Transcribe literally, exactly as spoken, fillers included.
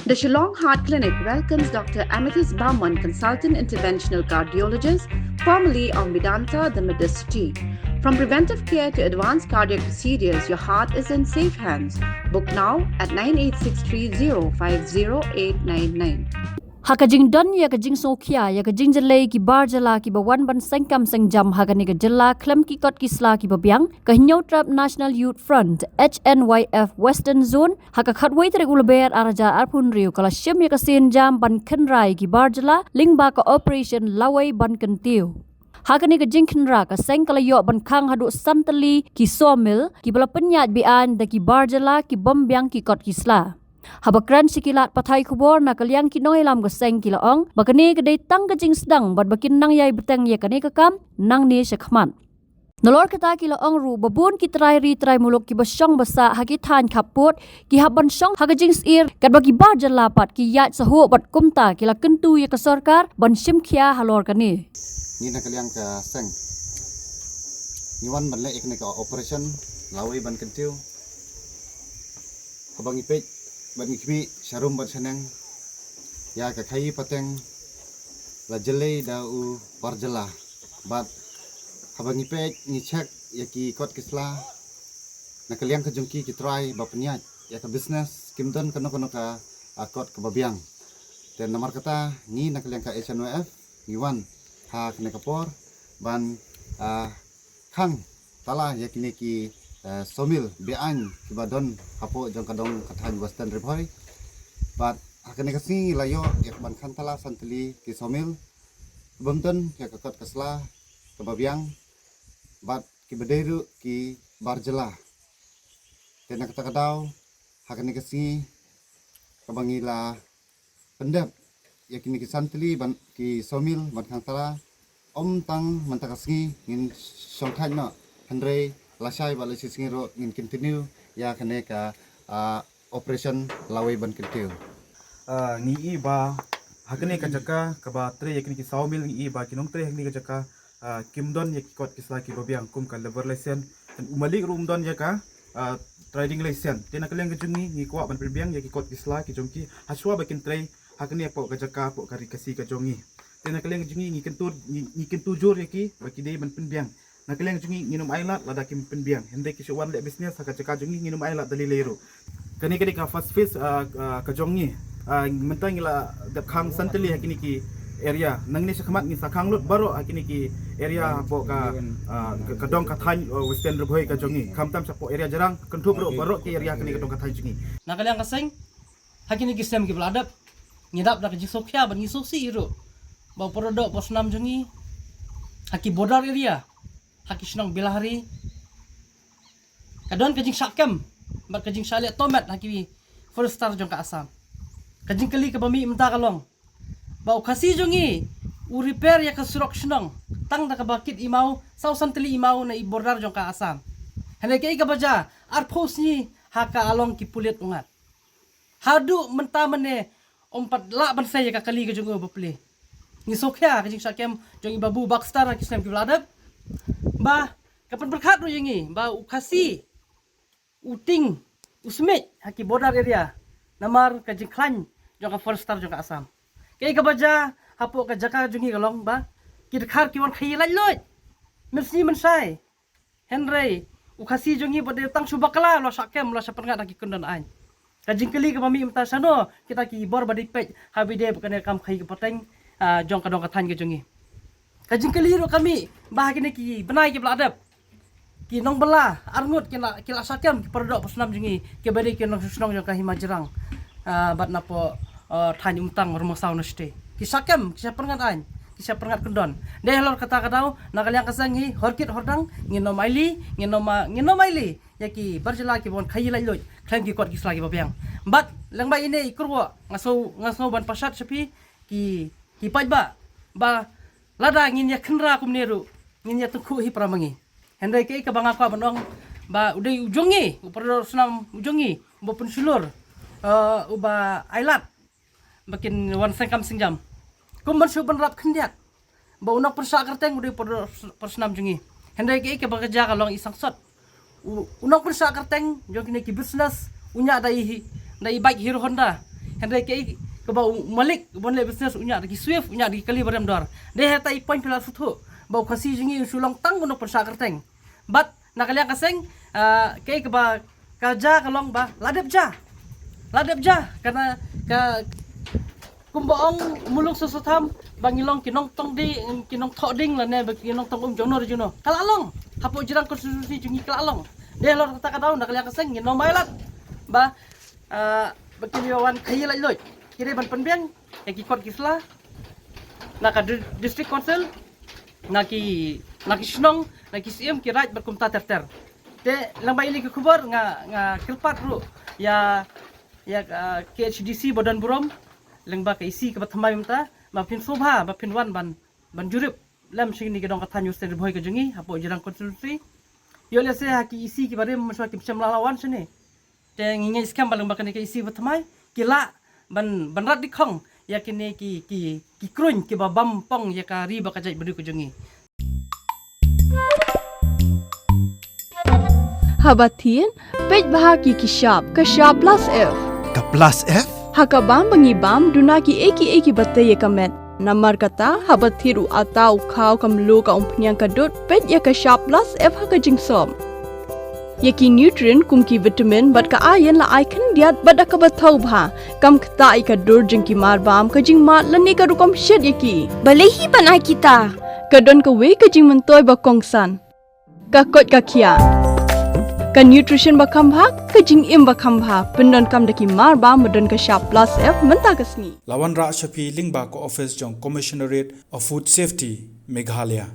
The Shillong Heart Clinic welcomes Doctor Amethyst Barman, Consultant Interventional Cardiologist, formerly of Medanta, the Medicity. From preventive care to advanced cardiac procedures, your heart is in safe hands. Book now at nine eight six three zero five zero eight nine nine. Ha ka jingdon ïa ka jingsngewkhia ïa ka jingjyllei ki bar jylla kiba wan ban seng kam seng jam ha kane ka jylla khlem ki kot ki sla kiba biang, ka Hynñiewtrep National Youth Front, H N Y F Western Zone, ha ka khatwei tarik u Lber ar hajar arphew hynriew ka la shim ïa ka sienjam ban khynra ïa ki bar jylla lyngba ka Operation Lawei Ban Kyntiew. Ha kane ka jingkhynra ka seng ka la ïoh ban khang haduh san tylli ki sawmill kiba la pynïaid beaiñ da ki bar jylla ki bym biang ki kot ki sla. Haba kren sha ki lad pathai khubor na ka liang ki nongïalam ka seng ki la ong ba kane ka dei tang ka jingsdang bad ba kin nang ïai bteng ïa kane ka kam nangne sha khmat. Nalor kata ki la ong ruh ba bun ki trai ri trai muluk kiba shong ba sah ha ki thaiñ khappud ki hap ban shong ha ka jingsyier katba ki bar jylla pat ki ïaid sahut bad kumta ki la kyntu ïa ka sorkar ban shim khia halor kane. Ngi na ka liang ka seng ngi wan ban leh ïa kane ka operation Lawei Ban Kyntiew. Haba ngi peit bad ngi khmih sharum bad shaneng ïa ka khaïi pateng la jyllei da u bar jylla. Bad haba ngi peit ngi check ïa ki kot ki sla na ka liang ka jong ki ki trai ba pynïaid ïa ka business, kim don kano kano ka, ah, kot kaba biang. Te namar kata ngi na ka liang ka H N Y F ngi wan ha kane ka por ban, ah, khang tala ïa kine ki, eh, sawmill beaiñ kiba don hapoh jong ka dong ka thaiñ Western Ri Bhoi. Bad ha kane ka sngi la ïoh ïa ka ban khang tala san tylli ki sawmill bym don ïa ka kot ka sla kaba biang bad kiba dei ruh ki bar jylla. Te na kata ka daw ha kane ka sngi kaba ngi la pyndep ïa kine ki san tylli ban ki sawmill ban khang tala, ym tang mynta ka sngi ngin shongthait noh, hynrei lashai bad lashi sngi ruh ngin continue ïa kane ka, ah, operation Lawei Ban Kyntiew. Ah, ngi i ba ha kane ka jaka kaba trei ïa kine ki sawmill, ngi i ba ki nongtrei ha kane ka jaka, ah, kim don ïa ki kot ki sla kiba biang kum ka labour license, u malik ruh um don ïa ka, ah, trading license. Te na ka liang ka jong ngi ngi kwah ban pynbiang ïa ki kot ki sla ki jong ki hashwa ba kin trei ha kane hapoh ka jaka hapoh ka ri Khasi ka jong ngi. Te na ka liang ka jong ngi ngi kyntu, ngi, ngi kyntu jur ïa ki ba ki dei ban pynbiang. Na ka liang ka jong ngi ngin ym ailad lada kim pynbiang, hynrei ki shu wan leh business ha ka jaka jong ngi ngin ym ailad da lei lei ruh. Kane ka dei ka first phase, ah, ah, ka jong ngi. Ah, mynta ngi la dep khang san tylli ha kine ki area. Nangne sha khmat ngin sa khang lut baroh ha kine ki area hapoh ka, ah, ka, ka dong ka thaiñ, ah, Western Ri Bhoi ka jong ngi. Khamtam shapoh area Jrang, Kynthup ruh baroh ki area ha kine ka dong ka thaiñ jong ngi. Na ka liang ka seng ha kine ki snem kiba la dep ngi dap da ka jingsngewkhia bad ngi sngewsih ruh ba u porodoh posnam jong ngi ha ki border area, ha ki shnong Belahari, ka don ka jingshah kem bad ka jingshah leh tohmet ha ki forester jong ka Assam. Ka jingkylli kaba mih mynta ka long ba u Khasi jong ngi u repair ïa ka surok shnong tang da kaba kit i maw, saw san tylli i maw na i border jong ka Assam. Hynrei kaei kaba jia, arphew sngi ha ka along ki pulit u ngat. Haduh mynta mynne ym pat lah ban sei ïa ka kali ka jong u ba plie. Ngi sngewkhia ka jingshah kem jong i Babu Baxter ha ki snem kiba la dep ba ka pynpyrkhat ruh ïa ngi ba u Khasi u tieng u smit ha ki border area namar ka jingkhlaiñ jong ka forester jong ka Assam. Kaei kaba jia hapoh ka jaka jong ngi ka long ba ki dkhar ki wan khaïi laitluid mynsngi mynshai. Hynrei u Khasi jong ngi ba dei tang shu bakla, u la shah kem, u la shah pynngat ha ki kyndon aiñ. Ka jingkylli kaba mih mynta, shano kita ki bor ba dei peit ha ba ïadei bad kane ka kam khaïi ka pateng, ah, jong ka dong ka thaiñ ka jong ngi. Ka jingkylli ruh ka mih ba ha kine ki bnai kiba la dep ki nongbylla arngut ki la, ki la shah kem ki porodoh posnam jong ngi kiba dei ki nongshong shnong jong ka Hima Jrang, ah, bad napoh, ah, thaiñ Umtang Rymngsaw Nashti. Ki shah kem, ki shah pynngat aiñ, ki shah pynngat kyndon. Dei halor kata ka daw na ka liang ka seng hi, hor kit hor dang, ngin ym ailad, ngin ym, ah, ngin ym ailad ïa ki bar jylla kiba wan khaïi laitluid khlem ki kot ki sla kiba biang. Bad lyngba ine i kyrwoh nga sngew, nga sngew ban pashat sha phi ki, ki paidbah ba lada ngin ïa khynra kumne ruh ngin ïa tyngkhuh hi para ma ngi. Hynrei kaei kaba nga kwah ban ong ba u dei u jong ngi, u porodoh snam u jong ngi, uba pynshlur, eh, uba ailad ba kin wan seng kam seng jam. Kum ban shu ban rap khyndiat ba u nongpynshah kyrteng u dei u porodoh snam jong ngi. Hynrei kaei kaba ka jia ka long i sangsot. U, u nongpynshah kyrteng jong kine ki business u ñiah da i, da i bike Hero Honda. Hynrei kaei kaba u malik ban leh business u ñiah da ki swift, u ñiah da ki kali ba rem dor. Dei hata i point phi la sngewthuh ba u Khasi jong ngi u shu long tang ban nang pynshah kyrteng. Bad na ka liang ka seng, ah, kaei kaba ka ja ka long ba la dep ja. La dep ja, ka na ka kumba ong u Muluk Sossotham ba ngi long ki nongtong ding, ki nongthoh ding lane ba ki nongtong um jong no re jong no. Ka la long. Hapoh Jirang constituency jong ngi ka la long. Dei halor kata ka daw na ka liang ka seng ngin ym ailad ba, ah, ba ki wan khaii laitluid. Ki dei ban pynbiang ïa ki kot ki sla na ka di-, district council, na ki, na ki shnong, na ki syiem, ki raid bad kumta ter ter. Te lyngba ïa kine ki khubor nga, nga kyrpad ruh ïa, ïa, ah, K H A D C ba don burom lyngba ka E C kaba thymmai mynta, ba phin sngewbha ba phin wan ban, ban jurip lem sha kine ki dong ka thaiñ Western Ri Bhoi ka jong ngi hapoh Jirang constituency. Ïoh lehse ha ki E C kiba rim mynshuwa kim shym la lah wan shane. Te ngi ngeit skhem ba lyngba kane ka E C ba thymmai ki lah ban, ban rat dkhong ïa kine ki, ki, ki kruiñ kiba bam pong ïa ka ri bad ka jaitbynriew ka jong ngi. Haba thied, peit bha ki, ki shap, ka shap plus F. Ka plus F? Ha ka bam ba ngi bam, duna kiei kiei kiba tei ïa ka met. Namar kata, haba thied u atta, u khaw, ka mluh, ka umphniang, ka dud, peit ïa ka shap plus F ha ka jingsop. Ïa ki nutrient kum ki vitamin bad ka iron la ai khyndiat bad da kaba thaw bha. Kam ktah ïa ka dur jong ki mar bam, ka jingmad lane ka rukom shet ïa ki. Balei hi ban ai kita? Ka don kawei ka jingmyntoi ba kongsan. Ka koit ka khiah. Ka nutrition ba kham bha, ka jingim ba kham bha. Pyndonkam da ki mar bam ba don ka shap plus F mynta ka sngi. La wanrah sha phi lyngba ka office jong Commissionerate of Food Safety, Meghalaya.